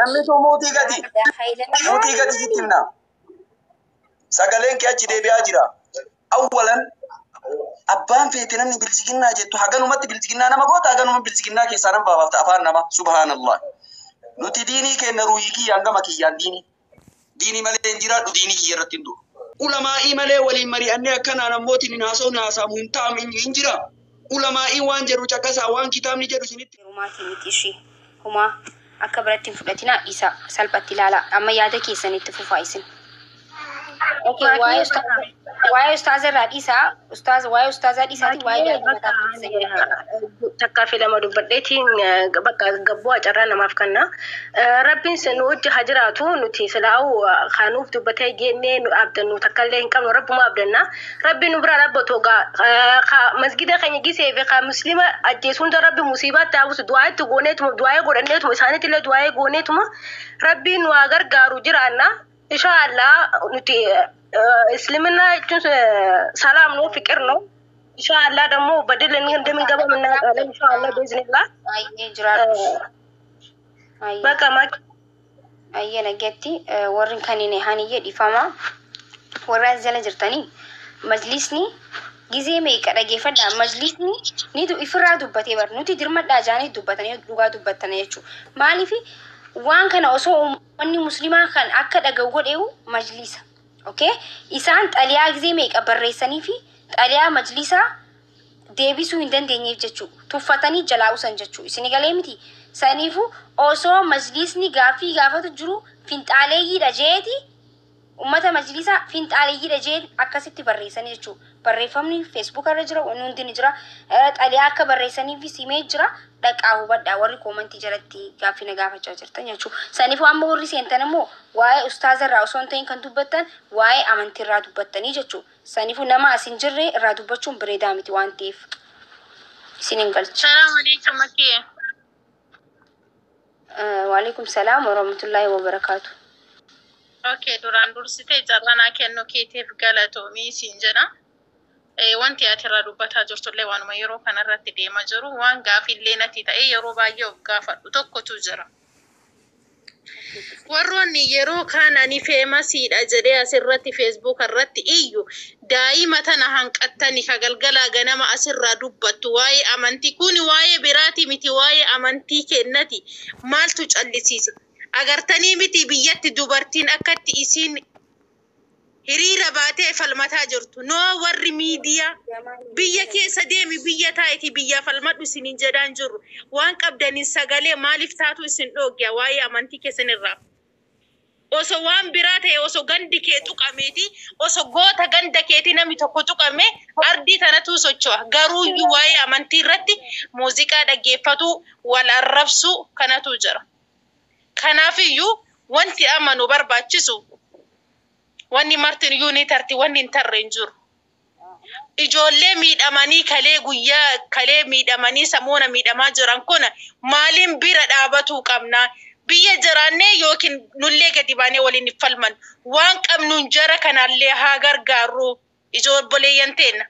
Namni tun muutii gadi. Ilaaha illallah. Muutii gadi sitti himna. Sagaleen kee achi deebi'aa jira. Awwalan abbaan feete namni bilchiginnaa jettu haganumatti bilchiginnaa nama goota, haganuma bilchiginnaa keessaa nama baafta afaan nama, subhaanallah. Nuti diinii keenya ruuhii kiyyaan gama kiyyaan diinii. Diinii malee hin jiraadhu, diinii kiyya irratti hin du'u. Ulamaa'ii malee waliin mari'annee akkanaan ammootiin hin haasa'u, haasa'amu hin ta'amu hin jira. Ulamaa'ii waan jedhu caqasaa, waan kitaabni jedhu isinitti. Yerumaatii miti ishee. Humaa akka biratti hin fudhatinaa, dhiisaa, salphatti ilaalaa. Amma yaada keessan itti fufaa isin. Okay, waa'ee ustaaza irraa dhiisaa. Ustaaza, waa'ee ustaazaa dhiisaati, waa'ee yaada mataa keessanii. Takkaa fi lama dubbadheetiin bakka gabboo carraa namaaf kenna. Rabbiin nu wajji haa jiraatu. Nuti silaa'u kanuuf dubbatee jennee nu abdannu takka illee hin qabnu, rabbuma abdanna. Rabbiin nu bira dhaabbatu egaa masgida keenya gisee fi ka muslima ajjeesu hunda rabbi musiibaatti haa buusu. Du'aa itti gooneetuma, du'aa godhanneetuma, isaaniitti illee du'aa gooneetuma, rabbiin nu haa gargaaru jiraanna. Inshallah nuti እስልምና jechuun ሰላም ነው፣ ፍቅር ነው። ኢንሻአላህ ደግሞ በድል እንደምንገባ እናውቃለን። ኢንሻአላህ በኢዝኒላህ። Baay'ee jiraadhu. Baay'ee. በቃ ማ Ayyee, nagatti warri kan hin haniyyee dhiifama. Warri as jala jirtanii, majlisni gizee meeqa dhageeffadha. Majlisni ni ifirraa dubbatee bar nuti dirmadhaa jaanii dubbatanii dhugaa dubbattanii jechuudha. Maaliif waan kana osoo uummanni muslimaa kan akka dhaga'u godheewu majlisa. Okay? Isaan xaliyaa gizee meeqa barreessanii fi xaliyaa majlisaa deebisuu hin dandeenyeef jechuudha. Tuffatanii jalaa usan jechuudha. Isin galee miti. Saniifuu osoo majlisni gaaffii gaafatu jiru finxaaleeyyiidha jeeti, ummata majlisaa finxaaleeyyiidha jee akkasitti barreessanii jechuudha. Barreeffamni Facebook irra jira, wanni hundi ni jira. Xaliyaa akka barreessaniif simee jira. Dhaqaa hubadhaa, warri koomantii jalatti gaaffii na gaafachaa jirtan jechuudha. Saniifuu amma warri seentan immoo waa'ee ustaaza irraa osoo hin ta'in kan dubbattan waa'ee amantii irraa dubbattanii jechuudha. Saniifuu nama as hin jirre irraa dubbachuun bareedaa miti waan ta'eef. Isin hin galcha. Salaam alaikum, Makiye. Waalaikum salaam warahmatullaahi wabarakaatu. Okay, duraan dursitee carraa kennuu keetiif galatoomii siin jedha. Wanti ati irraa dubbataa jirtullee waanuma yeroo kanarratti deema jiru, waan gaafillee natti ta'e yeroo baay'ee of gaafadhu tokkotu jira. Warroonni yeroo kaan ani famousiidha jedhee asirratti Facebook irratti iyyu, daa'ima tana hanqattani ka galgalaa ganama asirraa dubbattu, waa'ee amantii kun waa'ee biraati miti, waa'ee amantii kennati, maaltu callisiisa? Agartanii miti biyyatti dubartiin akkatti isiin hiriira baatee falmataa jirtu. Noo warri miidiyaa biyya keessa deemi, biyya taa'iti, biyya falmadhu isiniin jedhaan jirru. Waan qabdaniin sagalee maaliif taatu isin dhoogya waa'ee amantii keessan irraa? Osoo waan biraa ta'e, osoo gandi kee tuqameeti, osoo goota ganda keeti namni tokko tuqame, ardii tanatu socho'a. Garuu iyyuu waa'ee amantii irratti muuziqaa dhaggeeffatu, wal arrabsu kanatu jira. Kanaafiyyuu wanti amma nu barbaachisu, wanni martin iyyuu ni tarti, wanni hin tarre hin jiru. Ijoollee miidhamanii kalee, guyyaa kalee miidhamanii samoona miidhamaa jiran kun maaliin bira dhaabatuu qabna? Biyya jiraannee yookiin nullee gadi baanee waliin hin falman. Waan qabnuun jara kanallee haa gargaarru, ijoolleeyyan teenna.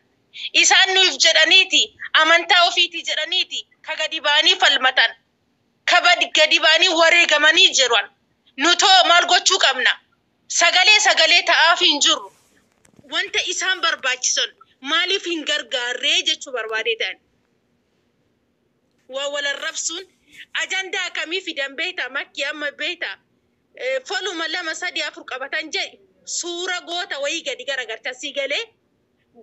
Isaan nuuf jedhaniiti, amantaa ofiiti jedhaniiti ka gadi baanii falmatan. Ka gadi baanii wareegamanii jiran. Nutoo maal gochuu qabna? Sagalee sagalee ta'aaf hin jirru. Wanta isaan barbaachisan maaliif hin gargaarree jechuu barbaadee ta'an. Waa wal arrabsuun ajandaa akkamii fidan beektaa, Makkii? Amma beektaa, foluma lama sadii afur qabatan jedhi, suura goota wayii gadi garagarcha si galee,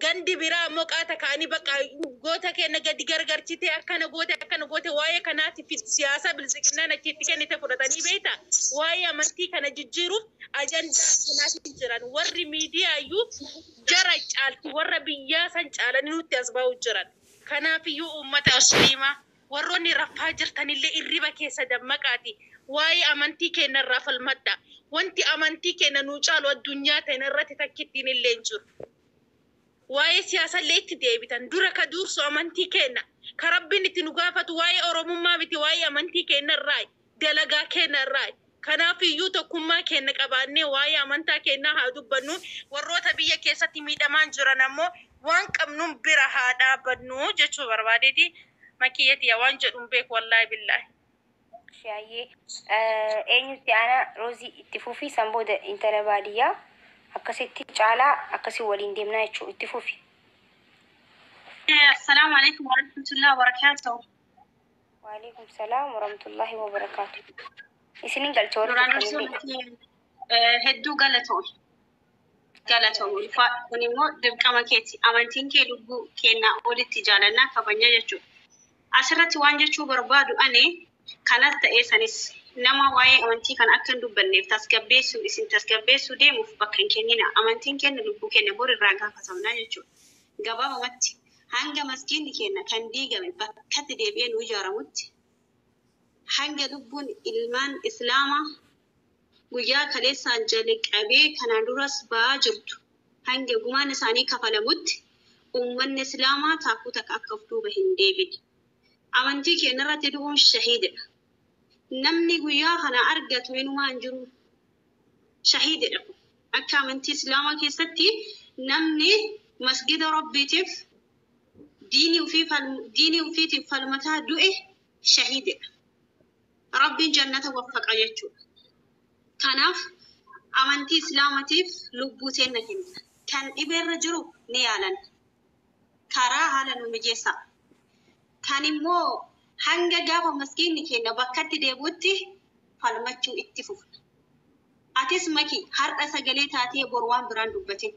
gandi biraa immoo qaata ka'anii bakka goota keenya gadi gargarchite, akkana goote, akkana goote, waa'ee kanaatiif siyaasa bilisiqinnaan achitti kennite fudhatanii beektaa, waa'ee amantii kana jijjiiruuf ajandaa kanaatiif jiran. Warri miidiyaa iyyuu jara caalti, warra biyyaa san caalanii nutti as ba'u jiran. Kanaafiyyuu uummata musliimaa, warroonni raffaa jirtanillee irriba keessa dammaqaati. Waa'ee amantii keenya irraa falmadha. Wanti amantii keenya nuu caalu addunyaa tana irratti takkittiin illee hin jiru. Waa'ee siyaasallee itti deebitan, dura ka dursu amantii keenya. Ka rabbiin itti nu gaafatu waa'ee oromummaa miti, waa'ee amantii keenya irraa, dalagaa keenya irraa. Kanaaf iyyuu tokkummaa keenya qabaannee waa'ee amantaa keenyaa haa dubbannu. Warroota biyya keessatti miidhamaan jiran ammoo waan qabnuun bira haa dhaabbannu jechuu barbaadeeti. Makiyyati waan jedhu hin beeku, wallaahi billaahi. Shaayyee eenyutti aanaa Roozii itti fufi, san booda intala baadiyyaa akkasitti caalaa akkasii waliin deemnaa jechuudha, itti fufi. Assalaamu alaikum warahmatullahi wabarakatuh. Waalaikum salaam warahmatullahi wabarakaatu. Isinin galcha warri Duraan jirtanillee. dursuun hedduu galatoom. Galatoom ulfaa kun immoo dirqama keeti. Amantiin kee lubbuu kennaa olitti jaalannaa kabajna jechuudha. Asirratti waan jechuu barbaadu ani kanas ta'ee sanis nama waa'ee amantii kana akka hin dubbanneef tasgabbeessuu isin tasgabbeessuu deemuuf bakka hin kennina. Amantiin kenna lubbuu kenna bor irraa gaafatamna jechuudha. Gabaabumatti hanga masgiinni kenna kan diigame bakkatti deebi'ee nu ijaaramutti, hanga lubbuun ilmaan islaamaa guyyaa kaleessaan jalqabee kanaan duras ba'aa jirtu hanga gumaan isaanii kafalamutti, uummanni islaamaa taakuu takka akka of duuba hin deebine. Amantii keenya irratti du'uun shahiididha. Namni guyyaa kana argatu inumaa hin jiru shahiididha. Akka amantii islaamaa keessatti namni masgida rabbiitiif diinii ofiitiif falmataa du'e shahiididha. Rabbiin jannata waffaqa jechuudha. Kanaaf amantii islaamatiif lubbuu teenna kenna. Kan dhibeerra jiru ni yaalan. Karaa haala nu mijeessa. Kan immoo hanga gaafa maskiinni keenya bakkatti deebi'utti falmachuu itti fufna. Atis maki har'a sagalee taatee bor waan biraan dubbatin.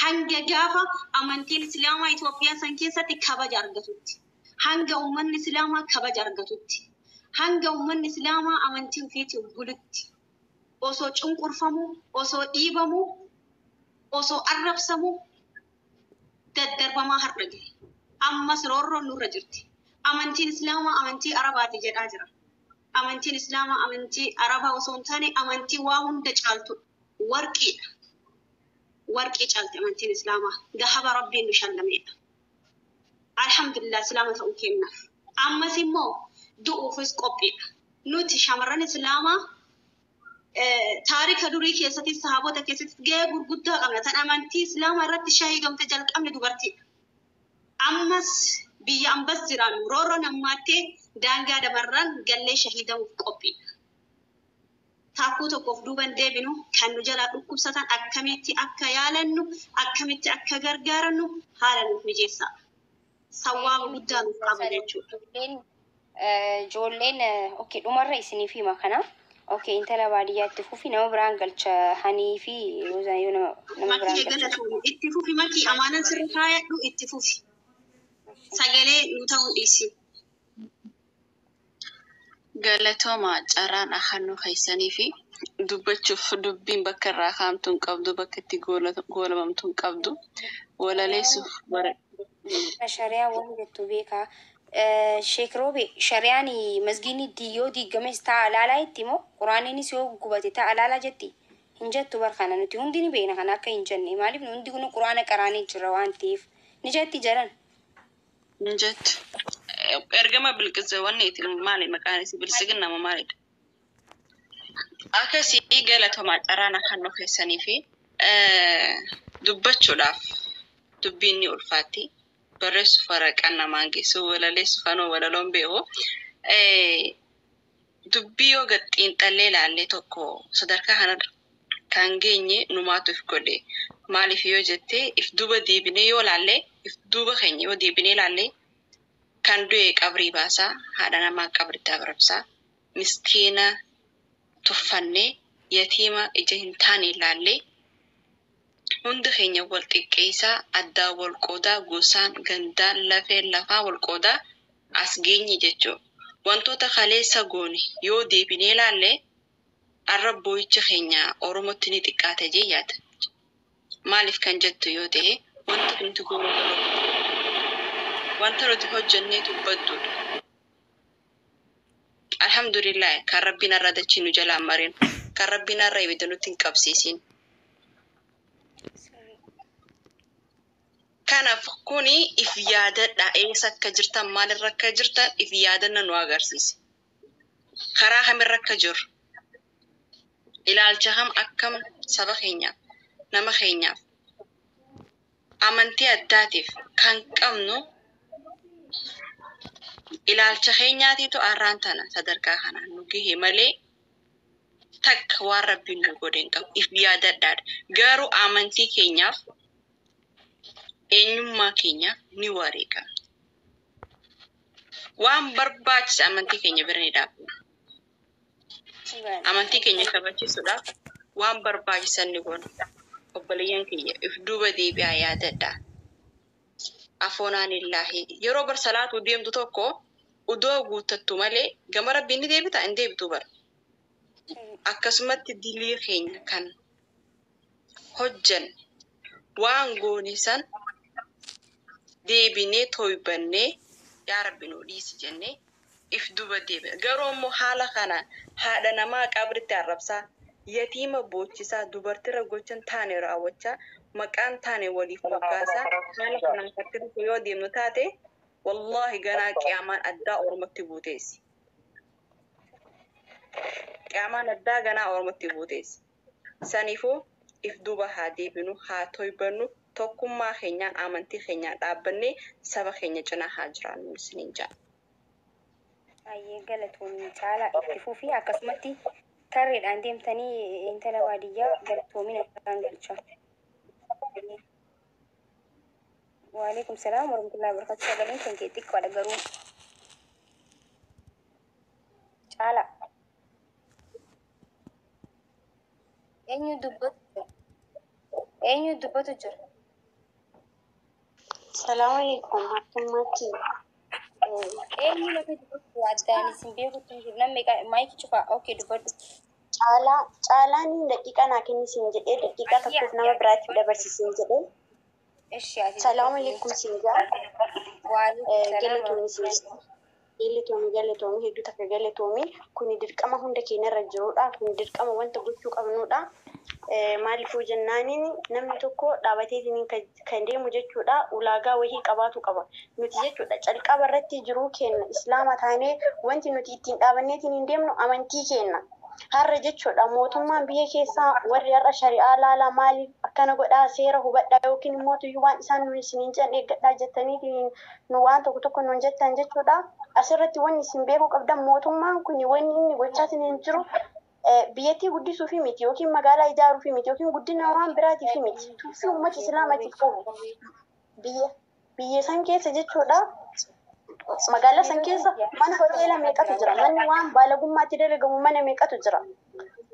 Hanga gaafa amantiin islaamaa Itoophiyaa san keessatti kabaja argatutti. Hanga uummanni islaamaa kabaja argatutti. Hanga uummanni islaamaa amantii ofiitiin bulutti. Osoo cunqurfamu, osoo dhiibamu, osoo arrabsamu daddarbamaa har'a gahe. Ammas roorroon nurra jirti. Amantiin islaamaa amantii Arabaati jedhaa jira. Amantiin islaamaa amantii Arabaa osoo hin taane amantii waa hunda caaltudha. Warqiidha. Warqii caalti amantiin islaamaa. Dahaba rabbiin nu shallameedha. Alhamdulillah islaama ta'uu kennaaf. Ammas immoo du'uufis qophiidha. Nuti shamarran islaamaa taarika durii keessatti sahaabota keessatti gahee gurguddaa qabna. Tan amantii islaamaa irratti shahiigamte jalqabne dubartiidha. Ammas biyya ambas jiraannu roorroon hammaattee daangaa dabarraan gallee shahiidamuuf qophiidha. Taakkuu tokkoof duuban deebinu, kan nu jalaa dhukkubsatan akkamitti akka yaalannu, akkamitti akka gargaarannu haala nuuf mijeessa. Sawwaaba guddaa nuuf qaba jechuudha. Ijoolleen okay, dhumarra isiniif hima kana. Okay, intala baadiyyaatti fufi, nama biraan galcha, hanii fi Roozaan yoo nama biraan Makii galcha. galatoomii itti fufi, makii amaanan sirri kaayadhu, itti fufi. Sagalee nu ta'uu dhiisi. Galatooma carraan ahannoo keessanii fi dubbachuuf dubbiin bakka irraa kaa'amtu hin qabdu, bakka itti goolamamtu hin qabdu. Walaleessuuf bara. Shari'aa waan jettu beekaa. Sheek Roobe, shari'aan masgiinni yoo diigames ta'a laalaa itti moo quraaniinis yoo gubate ta'a laalaa jetti? Hin jettu bar. Kana nuti hundi ni beekna kana akka hin jenne. Maaliif? Nu hundi kun quraana qaraanii jira waan ta'eef. Ni jetti jedhan. Hin jettu. Ergama bilqisa wanniiti maali maqaan isii bilisiginna moo maalidha? Akkasii galatoomaa carraan ahannoo keessanii fi dubbachuudhaaf dubbiin ni ulfaatti. Barreessuuf waraqaan namaan geessu, walaleessuuf anoo walaloon beeku. Dubbii yoo gad xiinxallee ilaalle tokko sadarkaa kanarra kan geenye numaatu if godhe. Maaliif yoo jette, if duuba deebinee yoo ilaalle, if duuba keenya yoo deebinee ilaalle, kan du'e qabrii baasaa, haadha namaa qabritti abarabsaa, miskiina tuffannee, yatiima ija hin taane ilaallee, hunda keenya wal xiqqeessaa, addaa wal qoodaa, gosaan, gandaan, lafeen lafaa wal qoodaa as geenye jechuudha. Wantoota kaleessa goone yoo deebinee ilaalle, arra boo'icha keenya Oromootti ni xiqqaata jee yaada. Maaliif kan jettu yoo ta'e, wanta nuti goone, wanta nuti hojjenneetu badduudha. Alhamdulillah kan rabbiin har'a dachii nu jalaan marin, kan rabbiin har'a ibidda nutti hin qabsiisin. Kanaaf kuni if yaadadha, eessa akka jirtan, maalirra akka jirtan if yaadanna nu agarsiise. Karaa kamirra akka jirru, ilaalcha kam akkam saba keenyaaf, nama keenyaaf, amantii addaatiif kan qabnu. Ilaalcha keenyaatiitu arraan tana sadarkaa kanaan nu gahe malee takka waan rabbiin nu godhe hin qabu. If yaadadhaadha. Garuu amantii keenyaaf eenyummaa keenyaaf ni wareegama. Waan barbaachise amantii keenya bira ni dhaabna. Amantii keenya kabachiisuudhaaf waan barbaachisan ni goona. Obboleeyyan kiyya if duuba deebi'aa yaadadhaa. Afoonaan illaahi yeroo bar salaatuu deemtu tokko udoo guuttattu malee gama rabbiin ni deebita hin deebitu bara. Akkasumatti dilii keenya kan hojjanne waan goone san deebinee toybannee yaa rabbi nuu dhiisi jennee if duuba deebi'a. Garuu immoo haala kanaan haadha namaa qabritti arrabsaa, yatiima boochisaa, dubartiirra gochan taane raawwachaa, maqaan taane waliif moggaasaa haala kanaan fakkiitti yoo deemnu taate wallaahi ganaa qiyaamaan addaa Oromootti buuteessi. Qiyaamaan addaa ganaa Oromootti buuteessi. Saniifuu if duuba haa deebinu, haa toybannu, tokkummaa keenyaan amantii keenyaan dhaabbannee saba keenya cinaa haa jiraannu isiniin jedha. Baay'ee galatoomii caalaa itti fufii akkasumatti tarreedhaan deemtanii intala baadiyyaa galatoomiin akkaan galcha. Waalaikum salaam warahmatullahi wabarakatuh. Sagaleen kan kee xiqqoodha garuu caalaa. Eenyu dubbatu jira? Eenyu dubbatu jira? Salaamu alaikum. Akkamatti? Eenyu lafa dubbatu jira? Addaan isin beekutti hin jiru. Namni maayikii cufaa. Okay, dubbadhu. Caalaa caalaan daqiiqaa naa kennisiin jedhee daqiiqaa tokkoof nama biraatti dabarsisiin jedhee. Ishi ati Salaamu dubbadhu. alaikum siin jedha. Waalaikum salaam Galatoomii siin warahmatullahi jedha. Galatoomii galatoomii hedduu takka galatoomii kuni dirqama hunda keenyarra jirudha. Kuni dirqama wanta gochuu qabnudha. Maaliifuu jennaaniin namni tokko dhaabateetiin kan deemu jechuudha. Ulaagaa wahii qabaatu qaba. Nuti jechuudha calqaba irratti jiruu keenya islaama taanee wanti nuti ittiin dhaabanneetiin hin deemnu amantii keenya. Har'a jechuudha mootummaan biyya keessaa warri har'a shari'aa laalaa maaliif akkana godhaa seera hubadhaa yookiin immoo tuyyuu waan isaan nuyi isiniin jedhan eeggadhaa jettaniitiin nu waan tokko tokko nuun jettan jechuudha. Asirratti wanni isin beekuu qabdan mootummaan kun wanni inni gochaatiin hin jiru biyyattii guddisuufi miti yookiin magaalaa ijaaruufi miti yookiin guddina waan biraatiifi miti. Tuffii uummata islaamaatiif qabu biyya biyya san keessa jechuudha. Magaalaa san keessa mana hoteela meeqatu jira? Manni waan baalagummaatti dalagamu mana meeqatu jira?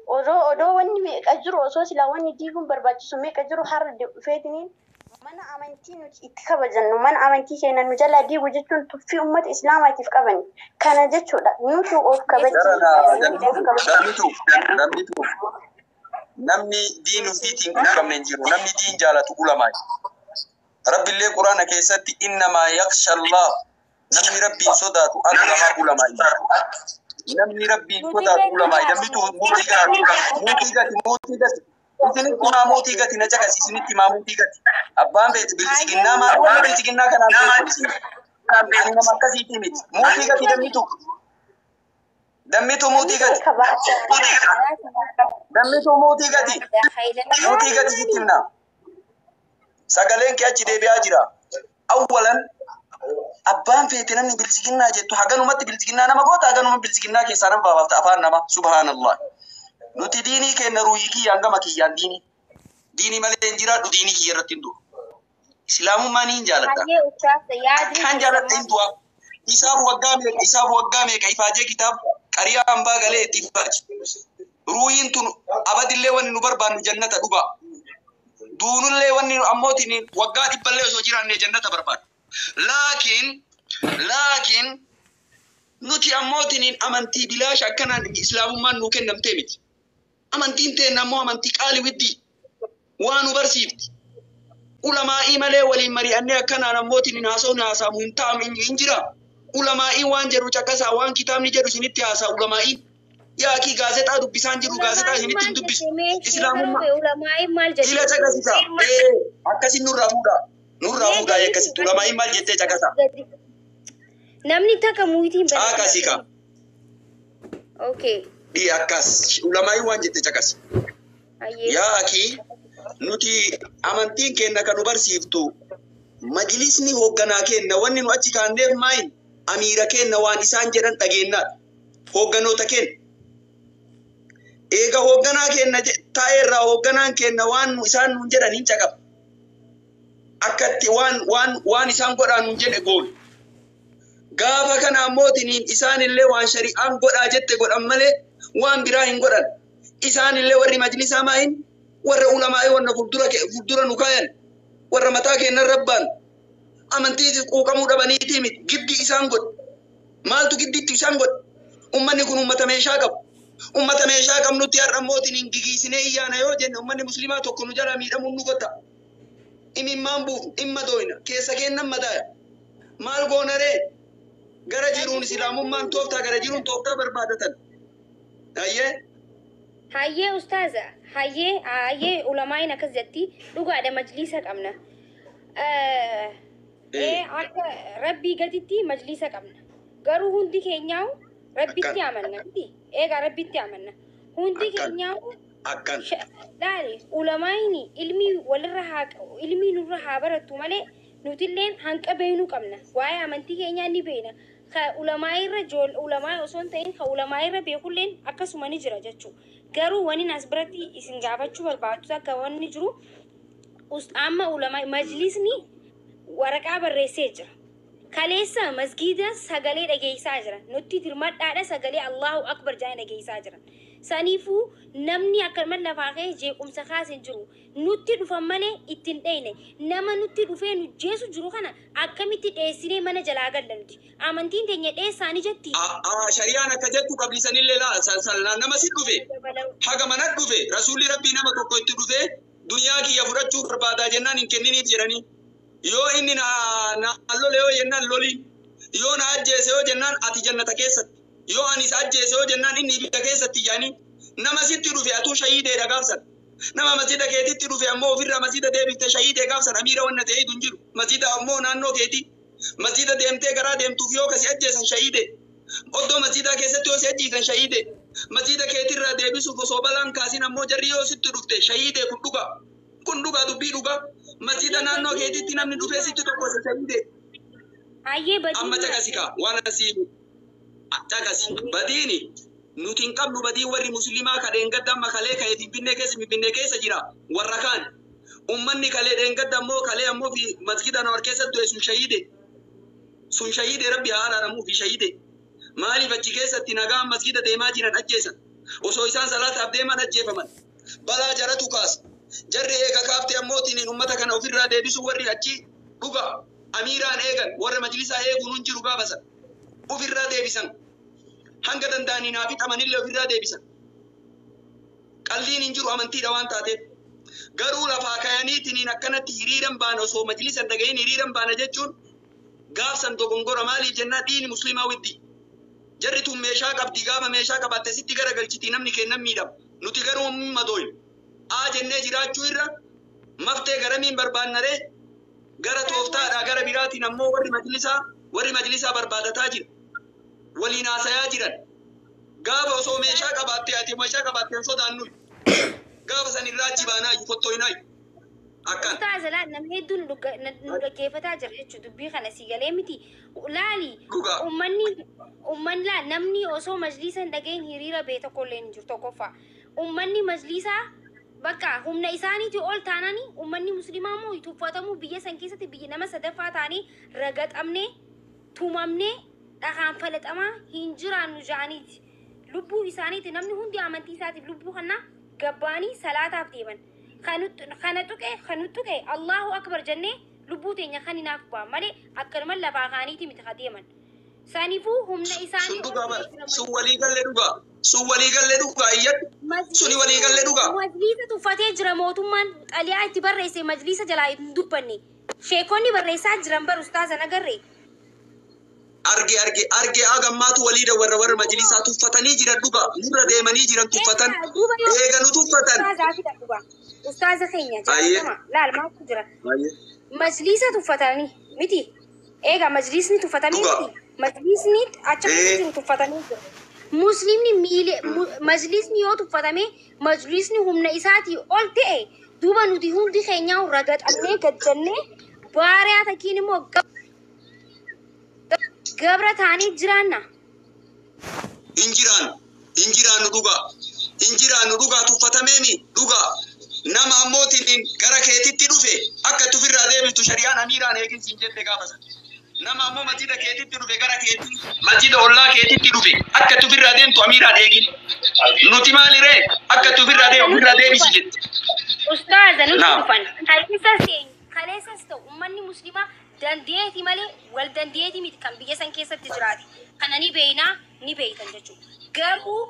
Odoo odoo wanni meeqa jiru osoo silaa wanni diiguun barbaachisu meeqa jiru har'a dhufeetiniin mana amantii nuti itti kabajannu mana amantii keenya nu jalaa diigu jechuun tuffii uummata islaamaatiif qaban kana jechuudha. Nuti of Jarana kabachiisuudha. Nuti of kabachiisuudha. dammitu dammitu namni diin ofiitiin quuqamne hin jiru namni diin jaalatu ulamaa. Rabbillee quraana keessatti innamaa yaksha Allah namni rabbiin sodaatu al-ulamaa ulamaa. Namni rabbiin sodaatu ulamaa. Dammitu muutii gati muutii gati muutii gati. Isinitti maa muutii gati na caqasi isinitti maa muutii gati. Abbaan beektu bilisiginnaa maa waan bilisiginnaa kanaan beeku isin. Ani nama akkasiitii miti. Muutii gati dammitu. Dammitu muutii gati. Dammitu muutii gati. Muutii gati sitti himna. Sagaleen kee achi deebi'aa jira. Awwalan abbaan feete namni bilisiginnaa jettu haganumatti bilisiginnaa nama goota haganuma bilisiginnaa keessaa nama baafta afaan nama subhaanallah. Nuti diinii keenya ruuhii kiyyaan gama kiyyaan diinii. Diinii malee hin jiraadhu diinii kiyya irratti hin du'u. Islaamummaa ni hin jaaladha. Hayyee uchaasa yaadni Akkaan jaaladha hin du'a. Isaaf waggaa meeqa isaaf waggaa meeqa ifaajee kitaaba qariyaa hambaa galee itti ifaaje. Ruuhiin tun abadillee wanni nu barbaannu jannata dhuga. Duunullee wanni nu ammootiin waggaa dhibballee osoo jiraanne jannata barbaannu. Laakiin laakiin nuti ammootiin amantii bilaasha akkanaan islaamummaan nuu kennamtee miti. Amantiin teenna ammoo amantii qaali widdii waa nu barsiifti. Ulamaa'ii malee waliin mari'annee akkanaan ammootiin hin haasa'u haasa'amu hin ta'amu hin jira. Ulamaa'iin waan jedhu caqasaa waan kitaabni jedhu isinitti haasa'a ulamaa'iin. Yaakii gaazexaa dubbisaan jiru gaazexaa Ulamaa'iin isinitti maal hin dubbisu. jette mee sheeka Islaamummaa rube ulamaa'iin maal ila jette? caqasisa. Ee akkasin nurraa fuudha. Nurraa Mee fuudha gadi akkasitti ulamaa'iin maal jettee caqasa. gadi namni takka muuyitiin Caqasi ka. Okay. Dhii akkas ulamaa'iin waan jette caqasi. Hayyee. Yaakii nuti amantiin keenya kan nu barsiiftu majlisni hoogganaa keenya wanni nu achi kaanneef maayin Amiira keenna waan isaan jedhan dhageennaadha. Hoogganoota keenya. Eega hoogganaa keenya taa'eerraa hoogganaan keenya waan isaan nuun jedhan hin caqabu. Akkatti waan isaan godhaa nuun jedhe goonu. Gaafa kana ammootiin isaanillee waan shari'aan godhaa jette godhan malee waan biraa hin godhan. Isaanillee warri majlisaa maayin warra ulamaa'ee wanna fuuldura nu kaayan warra mataa keennan rabbaan amantii quuqamuu dhabaniitii miti giddi isaan godhe. Maaltu giddiitti isaan godhe? Ummanni kun ummata meeshaa qabu. Ummata meeshaa qabnutti har'a ammootiin hin gigiisinee iyyaana yoo jenne ummanni musliimaa tokko nu jalaa miidhamuun nu godha. Imimmaan buufnu dhimma dooyna keessa kennan madaaya. Maal goonaree? Gara jiruun islaamummaan tooftaa gara jiruun tooftaa barbaadatan. Ayyee. Hayyee ustaaza, hayyee hayyee ulamaayin akkas jetti dhugaadha majliisa qabna. Akka rabbii gaditti majliisa qabna. Garuu hundi keenyaa'u rabbitti amanna miti. Egaa rabbitti amanna. Hundi keenyaa'u Akkan. Laali ulamaayini ilmii walirra haa ilmii nurra haa barattu malee nutilleen hanqa beeknuu qabna. Waa'ee amantii keenyaa ni beekna. Ka ulamaayirra ulamaa osoo hin ta'in ka ulamaayirra beekulleen akkasuma ni jira jechuudha. Garuu wani as biratti isin gaafachuu barbaadu akka wanni jiru amma ulamaa majlisni waraqaa barreessee jira. Kaleessa masgiida sagalee dhageessaa jira. Nutti tirmadhaadha sagalee Allahu Akbar jedhanii dhageessaa jiran. Saniifuu namni akkanuma lafaa ka'ee jeequmsa kaasee jiru. Nutti dhufan malee ittiin dheeyne. Nama nutti dhufee nu jeesu jiru kana akkamitti dheessinee mana jalaa galla nuti. Amantiin teenya dheessaani jetti. Shari'aan akka jettu qablisanillee laa nama si dhufe haga mana dhufe rasuulli rabbii nama tokko itti dhufe duniyaa kiyya fudhachuu barbaadaa jennaan hin kenniniif jedhanii. Yoo inni na lole yoo jennaan loli yoo na ajjeese yoo jennaan ati jannata keessatti yoo ani isa ajjeese yoo jennaan inni ibidda keessatti yaani nama sitti dhufe atuu shahiideedha gaafsan. Nama masjida keetitti dhufe ammoo ofirraa masjida deebifte shahiidee gaafsan amiira wanna ta'ee hin jiru masjida ammoo naannoo keeti masjida deemtee garaa deemtuuf yoo kasi ajjeesan shahiidee oddoo masjidaa keessatti yoo si ajjeesan shahiidee masjida keetirraa deebisuuf osoo balaan kaasin ammoo jarri yoo sitti dhufte shahiidee kun dhugaa. Kun dhugaa dubbii dhugaa masjida naannoo keetitti namni dhufee sitti tokko shahiidee. Hayyee badii. Amma caqasi kaa waan asii caqasi badiini nuti hin qabnu badii warri musliimaa ka dheengadda amma kalee ka'ee finfinnee keessa finfinnee keessa jira warra kaan ummanni kalee dheengadda ammoo kalee ammoo fi masjida nawar keessa du'e sun shahiide sun shahiide rabbi haa araaramuu fi shahiide maaliif achi keessatti nagaan masjida deemaa jiran ajjeesan osoo isaan salaataaf deeman ajjeefaman balaa jaratu kaasa. Jarri eega kaaftee ammootiin ummata kana ofirraa deebisu warri achi dhuga amiiraan eegan warra majlisaa eeguun hin jiru gaafasan ofirraa deebisan hanga danda'anii naaf hidhamanillee ofirraa deebisan. Qalliin hin jiru amantiidha waan taateef garuu lafaa kayaniitiin akkanatti hiriiran baana osoo majlisan dhagahin hiriiran baana jechuun gaafsan dogongora maaliif jennaan diini musliimaa widdi. Jarri tun meeshaa qabdi gaafa meeshaa qabaatte sitti garagalchiti namni kennan miidhama nuti garuu madooyne. Aa jennee jiraachuu irra maftee garamiin barbaannaree gara tooftaadhaa gara biraatiin ammoo warri majlisaa barbaadataa jira. Waliin haasayaa jiran. Gaafa osoo meeshaa qabaattee ati meeshaa qabaattee hin sodaannu. Gaafa san irraa achi baanaayu fottoinaayu. Akkan. Ustaaza laal namni hedduun nu dhaggeeffataa jira jechuudha dubbii kana si galee miti. Laali ummanni ummanni laal namni osoo majlisa hin dhagahin hiriira bee tokkollee hin jiru tokkoffaa. Ummanni majlisaa bakka humna isaaniitii ol taananii ummanni musliimaa immoo tuffatamuu biyya san keessatti biyya nama sadaffaa ta'anii ragaxamnee tumamnee dhahaan falaxamaa hin jiraannu ja'aniiti. Lubbuu isaaniiti namni hundi amantii isaatiif lubbuu kana gabbaanii salaataaf deeman. Kana tuqe kana tuqe Allahu akbar jennee lubbuu teenya kan hinaaf bu'an malee akkanuma lafaa kaaniiti miti ka deeman. Saniifuu humna isaanii Sun dhugaa bara. Sun walii galee dhugaa. Sun walii galee dhugaa iyyadhu. Suni walii galee dhugaa. Majliisa tuffatee jira mootummaan xaliyaa itti barreesse majliisa jalaa hin dubbanne. Sheekonni barreessaa jiran bar ustaaza nagarree. Arge arge arge hagammaatu walii warra warra majlisaa tuffatanii jiran dhugaa. Nurra deemanii jiran tuffatan. Eega nu tuffatan. Ustaaza keenya jaallatama laal maaltu jira. Majliisa tuffatanii miti. Eega majlisni tuffatamee miti. Majlisni achi keessa jiru tuffatamee jira. Muslimni miile majlisni yoo tuffatame majlisni humna isaatii ol ta'e duuba nuti hundi keenyaa ragaxamnee gad jennee baariyaa takkiin immoo Gabra ta'anii jiraanna. Injiraannu dhugaa. Injiraannu dhugaa tuffatameemi dhugaa. Nama ammootiin gara keetitti dhufe akka itti ofirraa deebistu shari'aan amiiraan eeginsi hin jette gaafa. Nama ammoo masjida keetitti dhufe gara keetti masjida ollaa keetitti dhufe akka itti ofirraa deemtu amiiraan eegin. Nuti maaliree akka itti ofirraa deemu ofirraa deebisi jette. Ustaaza nuti dhufan. Kaleessas ta'u uummanni musliimaa dandeetii malee wal dandeetii miti kan biyya san keessatti jiraate. Kana ni beeynaa ni beeytan jechuudha. Garuu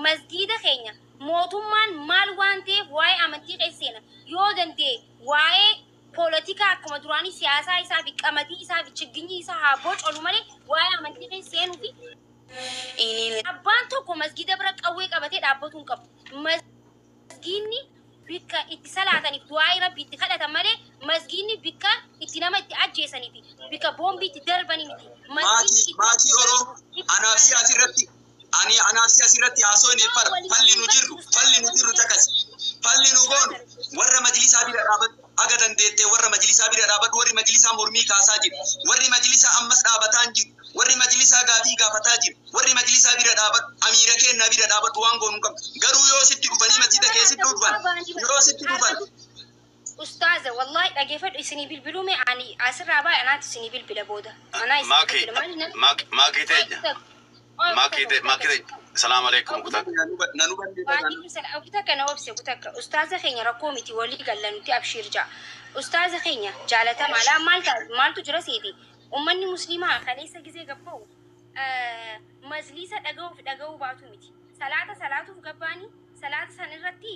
masgiida keenya mootummaan maal waan ta'eef waa'ee amantii keessa seena yoo danda'e waa'ee poolitikaa akkuma duraanii siyaasaa isaa fi qamadii isaa fi chigginyi isaa haa bocolu malee waa'ee amantii keessa seenuu fi abbaan tokko masgiida bira qawwee qabatee dhaabbatu hin qabu. Masgiidni bikka itti salaataniif du'aa rabbi itti kadhatan malee masgiidni bikka itti nama itti ajjeesanii fi bikka boombii itti darbanii miti. Maatii Oromoo anaaf si asirratti ani anaaf si asirratti haasoo hin fara falli nu jirru takas falli nu goonu warra majlisaa bira dhaabatu aga dandeettee warra majlisaa bira dhaabatu warri majlisaa mormii kaasaa jiru warri majlisaa ammas dhaabataa hin jiru warri majlisaa gaafii gaafataa jiru warri majlisaa bira dhaabatu amiira keenna bira dhaabatu waan goonu qabdu garuu yoo sitti dhufanii masjida keessatti dhufan yoo sitti dhufan. Ustaaza wallahi dhageeffadhu isinii bilbiluu mee ani asirraa baay'ee anaatu isinii bilbila booda. Anaa isinii bilbila maali Maakii teenya. Maakii salaam alaikum kutaa. Kutaa kana obse kutaa ustaaza keenya rakkoo miti walii galla nuti abshiir ja'a. Ustaaza keenya jaalatamaa laa maaltu jira seeti. Uummanni musliimaa kaleessa gizee gabba'u majlisa dhaga'uuf dhaga'uu baatu miti. Salaata salaatuuf gabbaanii salaata san irratti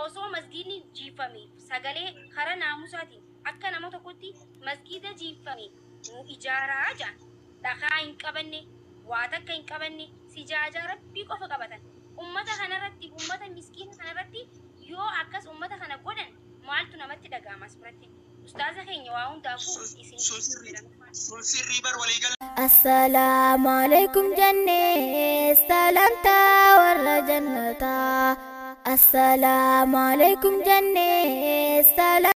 osoo masgiidni jiifame sagalee karaa naamusaatiin akka nama tokkotti masgiida jiifame nu ijaaraa ja'an. Dhakaa hin qabanne waa takka hin qabanne sijaajaa rabbii qofa qabatan. Uummata kanarratti uummata miskiina kanarratti yoo akkas uummata kana godhan maaltu namatti dhaga'ama as biratti. Ustaaza keenya waa hundaafuu isin. Sun sirrii bar walii gala. Assalaamu alaikum jennee salaamtaa warra jannataa. Assalaamu alaikum jennee salaamtaa.